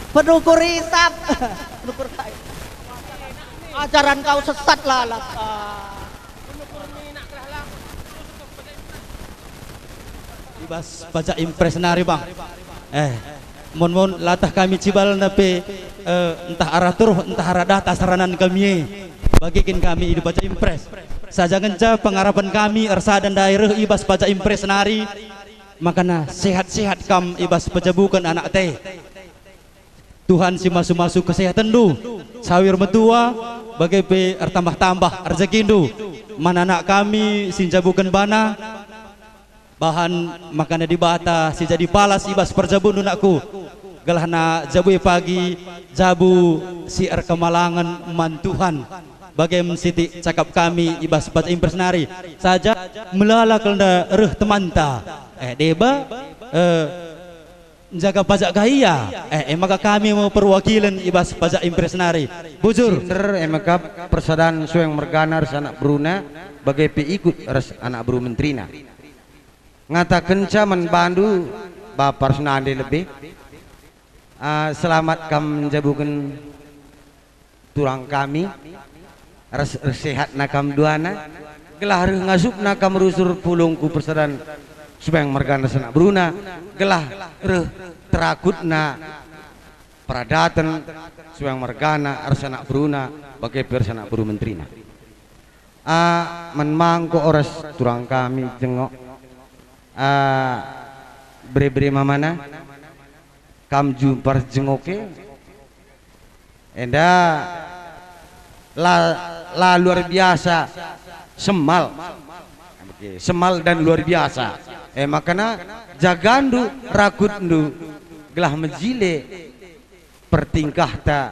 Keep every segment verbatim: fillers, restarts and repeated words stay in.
Penukur isap. Penukur kai? Ajaran kau sesat lalap. Ah. I bas pajak impres nari, Bang. Eh, mon-mon latah kami cibalna pe, eh, ntah arah Turuh, ntah arah Data seranan kami e. Bage kin kami i pajak impres. Saja ngenca pengarapen kami ersada ndai reh i bas pajak impres nari, makana sehat-sehat kam i bas pejabuken anakta e. Tuhan si masu-masu kesehatenndu, sawir metua, bage pe ertambah-tambah rejekindu. Man anak kami si njabuken bana, bahan makana Dibata si jadi palas i bas perjabundu, nakku, gelahna jabu e pagi jabu si erkemalangen man Tuhan. Bage me sitik cakap kami i bas pajak impres nari, saja melala kal nda reh temanta. Eh, deba, eh, njaga pajak ka ia. Eh, e maka kami me perwakilen i bas pajak impres nari. Bujur. Sinder e maka persadan Sueng mergana ras anak beruna, bage pe ikut ras anak beru menterina. Ngatakenca man bandu, bapa ras nande lebe, ah, selamat kam njabuken turang kami, ras ersehatna kam duana, gelah reh ngasupna kam rusur pulungku persadan Sueng mergana ras anak beruna, gelah reh terakutna peradaten Sueng mergana ras anak beruna, bage pe ras anak beru menterina. Ah, man mangko oras turang kami jengok, ah, bere-bere mamana, kam jumpa ras jengok e, enda la, la luar biasa, semal. Oke, semal dan luar biasa. Eh, makana jagandu, rakutndu, gelah mejile pertingkahta,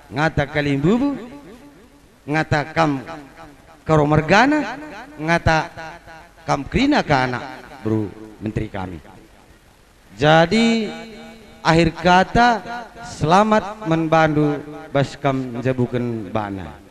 ngata kalimbubu, ngata kam karo mergana, ngata kam kerina ka anak beru menteri kami. Jadi, akhir kata, selamat man bandu bas kam njabuken bana.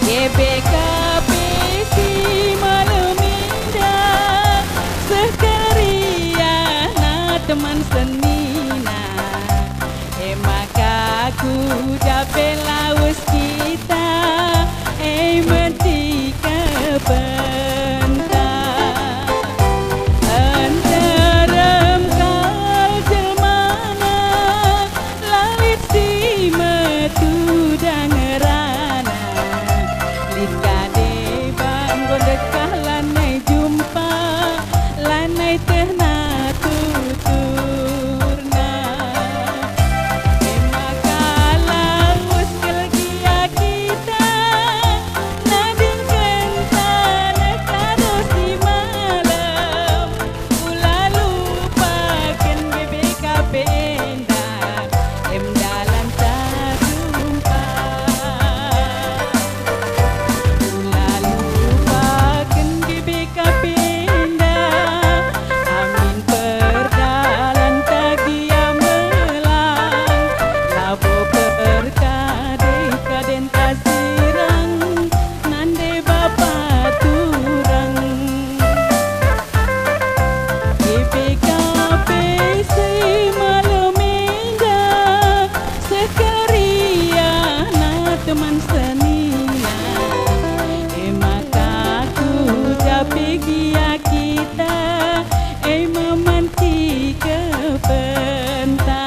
G B K P si malem enda, seh keriahna teman senina. E maka ku ja pe lawes kita, e meti kepenta. Nterem kal jelmana, la lit si metu dangerana. Lit ka deba enggo ndekah lanai jumpa, lanai tehna tuturna. E maka lawes kal gia kita, nadingken taneh karo si malem. Ula lupaken G B K P enda, em dalan ta jumpa. Ula lupaken G B K P enda, amin perdalan ta gia melang, labo perkade-kaden ta sirang, nande bapa turang. G B K P si malem enda, seh keriahna teman senina. E maka ku ja pe gia kita, e me meti kepenta.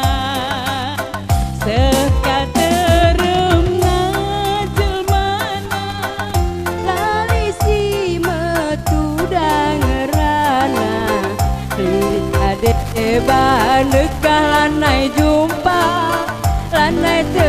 Seh ka teremna jelmana, la lit si metu dangerana. Lit ka deba ndekah lanai jumpa, lanai te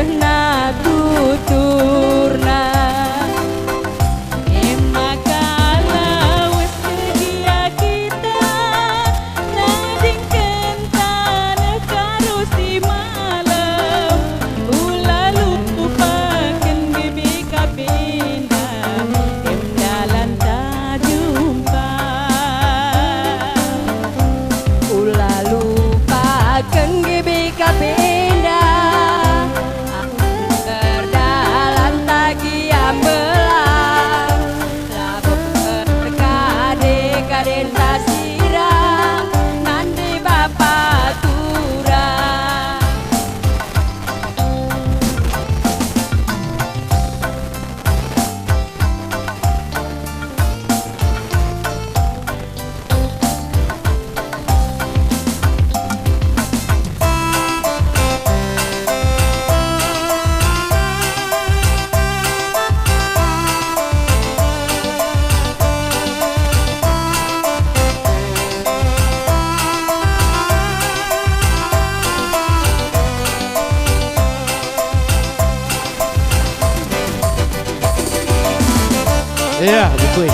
Ya, betul.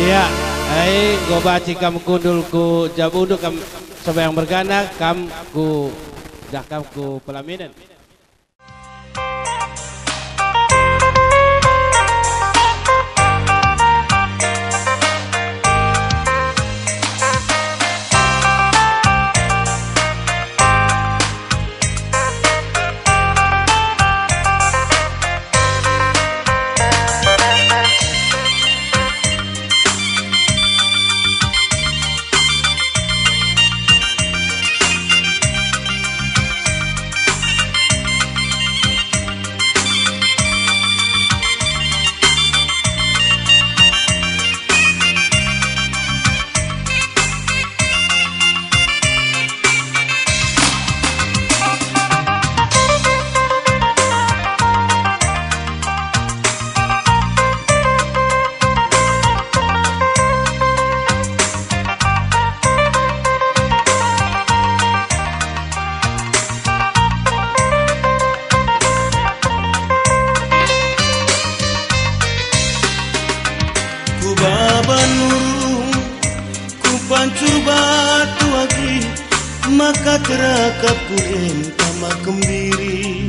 Iya, ai enggo banci kam kundul ku jabu unduk kam sembahyang mergana, kam ku jah kam ku pelaminen. Ku baban urung, ku pancur batu agi, maka terakap ku enta makembiri.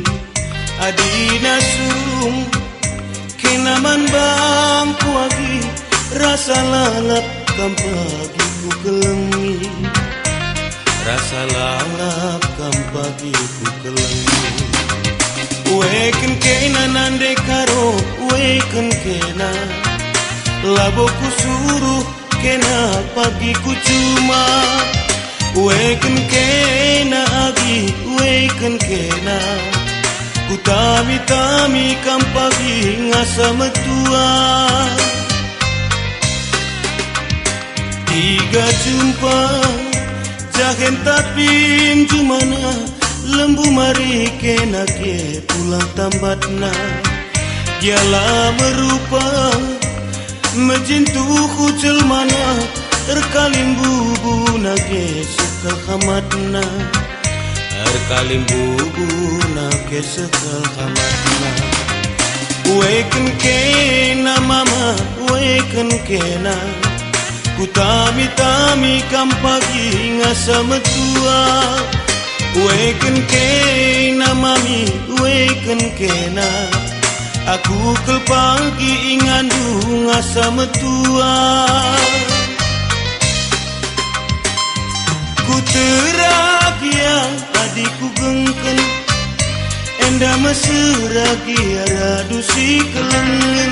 Adina surung, kena man bangku agi, rasa lalap kam pagi ku kelengi. Rasa lalap kam pagi ku kelengi. Ueken kena nande karo, ueken kena. Labo ku suruh kena pagi ku cuma. Ueken kena agi, ueken kena. Ku tami-tami kam pagi ngasa metua. Iga jumpa jahen tapin jumana, lembu mari kena ke pulang tambatna. Gia la merupa, mejin tuhu jelmana, erkalimbubuna ke seh kal hamatna. Erkalimbubuna ke seh kal hamatna. Ueken kena mama, ueken kena. Ku tami-tami kam pagi ngasa metua. Ueken kena mami, ueken kena. Aku kal pagi ingandu ngasa metua. Ku tera gia adi kugengken, enda mesera gia radu si kelengen.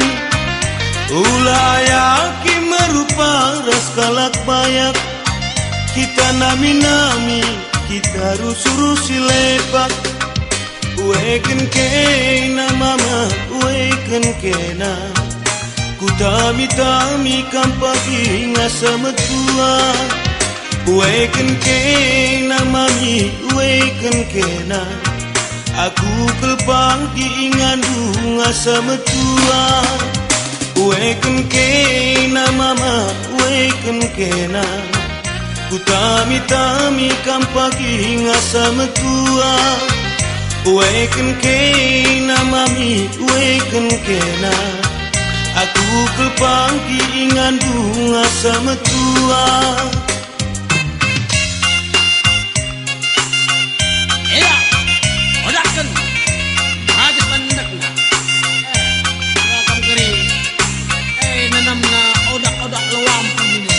Ula ayaki merupa ras kalak bayak, kita nami-nami, kita rusuh-rusuh si lepak. Ueken kena mama, ueken kena. Ku tami-tami kam pagi ngasa metua. Ueken kena mami, ueken kena. Aku kal pagi ingandu ngasa metua. Ueken kena mama, ueken kena. Ku tami-tami kam pagi ngasa metua. Ueken kena mami, ueken kena. Aku kal pagi ingandu ngasa metua. Enda, odakken. Bages man ndekna. Eh, rakam keri. Eh, nanamna odak-odak lawampu ini.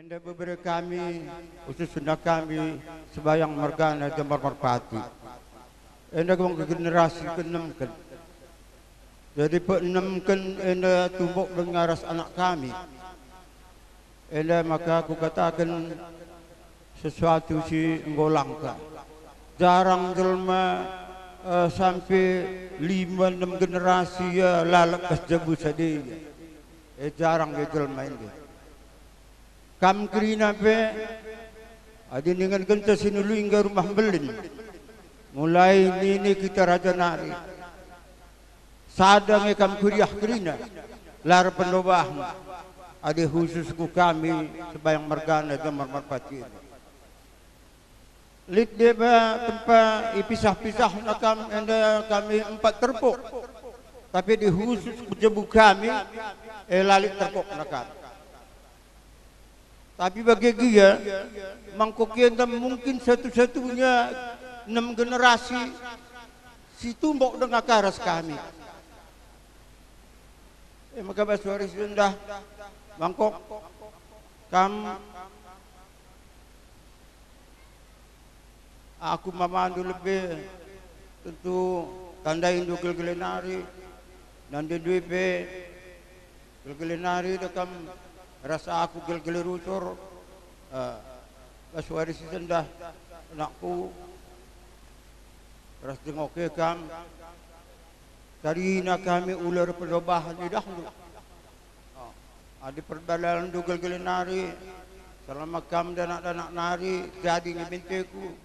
Enda bebere kami, khususna kami sembahyang mergana Jember Merpati. Enda gong generasi keenemken. Jadi peenemken enda tumbuk denga ras anak kami. Enda maka kukataken sesuatu si enggo langka. Jarang jelma, eh, sampe lima enem generasi ia lalap bas jabu sadena. Eh, jarang ia jelma enda. Kam kerina pe, adi ningankenca Sinulingga Rumah Mbelin, mulai nini kita raja nari. Sada nge kam kuriah kerina, la erpendobahen, adi khusus ku kami sebayang mergana Jamar Merpati enda. Lit deba tempa ipisah-pisahna kam enda kami empat terpuk, tapi adi khusus ku jabu kami, e la lit terpukna kam. Tapi bage gia, mangko kenda mungkin satu-satunya enem generasi si tumbuk denga ka ras kami. E maka bas wari si sendah, mangko kam aku mamandu lebe, tentu tandaindu gelgele nari, nande ndue pe gelgele nari dekam ras aku gelgele rusur, eh, bas wari si sendah, anakku, ras jengoke kam. Karina kami ula erpendobahen idahndu. Oh, adi perdalanenndu gelgele nari, selama kam danak-danak nari jadi nge benteku.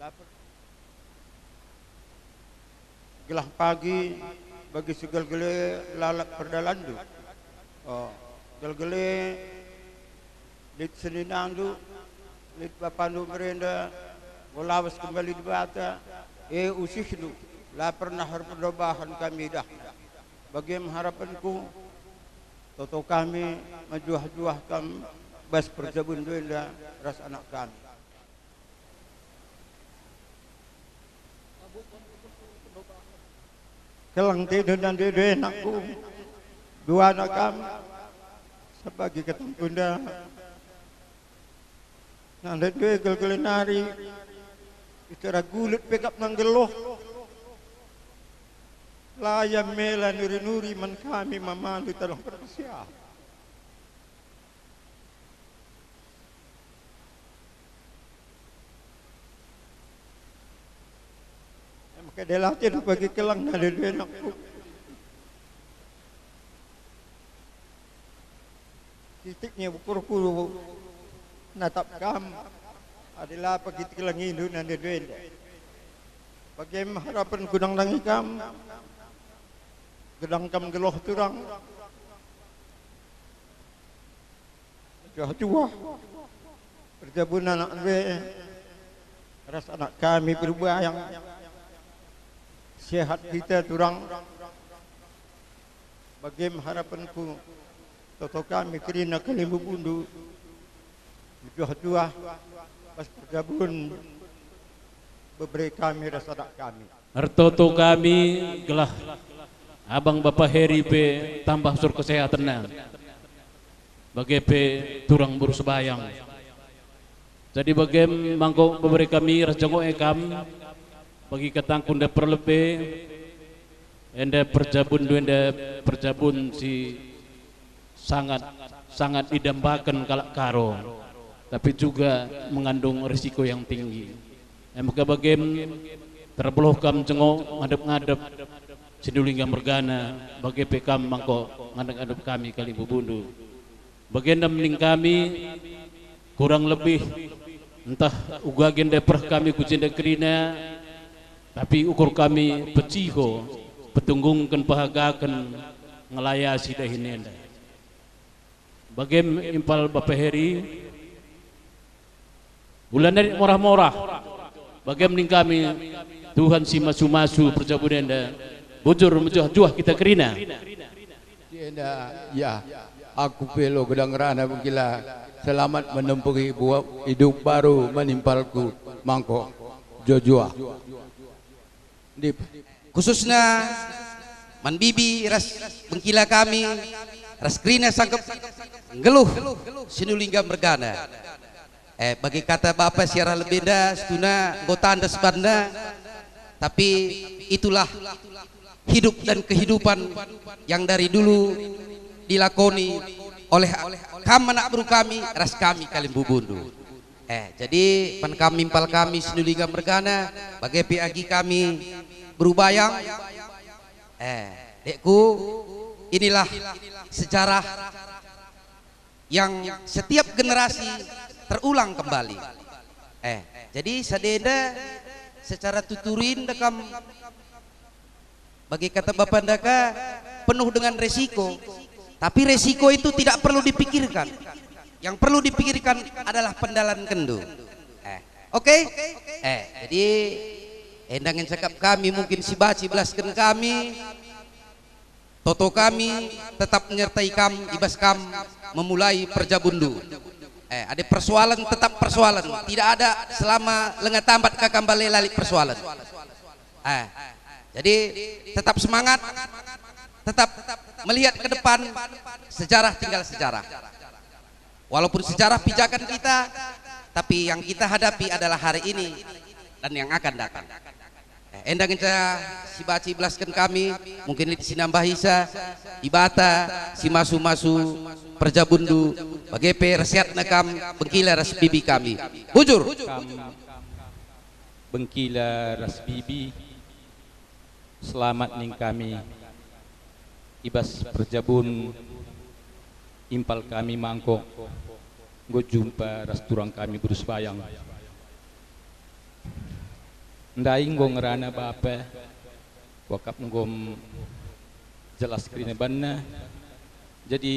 La per-, gelah pagi bagi si gelgele lalap perdalanndu. Oh, gelgele lit seninandu, lit bapandu merenda, enggo lawes kembali Dibata, e usihndu, la pernah erpendobahen kami idah. Bagem harapenku, toto kami mejuah-juah kam bas perjabunndu enda ras anak kami. Keleng tidu nande due anakku, duana kam, sabagi ketengkunda. Nande due gelgele nari, itera gulut pe kap nanggeluh. La ia mela nuri-nuri man kami mamandu tadong persiah. Em, kedela tidu bagi keleng nande due anakku. Titik nge ukurku natap kam, adi la pagi kelengindu nande due enda. Bagem harapenku nandangi kam, gedang kam geluh turang. Juah-juah. Perjabun anak ndue ras anak kami perbayang. Sehat kita turang. Bagem harapenku, toto kami kerina kalimbubundu. Juah-juah. Bas perjabun bebere kami ras anak kami. Ertoto kami gelah Abang Bapa Heri pe tambah sur kesehatenna. Bage pe turang beru sebayang. Jadi bagem mangko bebere kami ras jengoke kam, bagi katangku enda perlebe, enda perjabunndu enda perjabun si sangat, sangat idambaken kalak Karo, tapi juga mengandung risiko yang tinggi. E maka bagem terbeluh kam jengok ngadep-ngadep Sinulingga mergana, bage pe kam mangko ngadep-ngadep kami kalimbubundu. Bagenda ning kami, kurang lebih, ntah uga genda pereh kami ku jenda kerina, tapi ukur kami peciho, petunggungken, pehagaken, ngelayasi dahin enda. Bagem impal Bapa Heri, ula nari morah-morah, bagem ning kami, Tuhan si masu-masu perjabun enda, bujur mejuah-juah kita kerina. Si enda, ya, aku pe lo gedang rana bengkila, selamat menempuhi buat hidup baru manimpalku mangko juah-juah. Ndip. Khususna man bibi ras bengkila kami, ras kerina sangkep nggeluh Sinulingga mergana. Eh, bagi kata bapa si arah lebenda, situhuna enggo tandas banna, tapi itulah hidup dan kehidupan yang dari dulu dilakoni oleh kam anak beru kami ras kami kalimbubundu. Eh, jadi man kam impal kami Sinulingga mergana, bage pe agi kami beru Bayang. Eh, dekku, inilah sejarah yang setiap generasi terulang kembali. Eh, jadi sadenda secara tuturin dekam bagi kata Bapa ndaka penuh dengan resiko. Tapi resiko itu tidak perlu dipikirkan. Yang perlu dipikirkan adalah pendalan kendu. Eh, oke? Eh, jadi endangin cakap kami mungkin si baci belasken kami. Toto kami tetap menyertai kam, ibas kam memulai perjabundu. Eh, ada persoalan, tetap persoalan. Tidak ada selama lenga tambat kakam bale lali persoalan. Eh, jadi tetap semangat, tetap melihat ke depan, sejarah tinggal sejarah. Walaupun sejarah pijakan kita, tapi yang kita hadapi adalah hari ini dan yang akan datang. Eh, enda ngenca si baci belasken kami, mungkin lit si nambahisa, Dibata si masu-masu perjabundu, bage pe rasiatna kam bengkila ras bibi kami. Bujur. Kam bengkila ras bibi, selamat ning kami. I bas perjabun impal kami mangkok, enggo jumpa ras turang kami Berus Bayang. Ndai enggo ngerana bapa, wakap enggo jelas kerina banna. Jadi,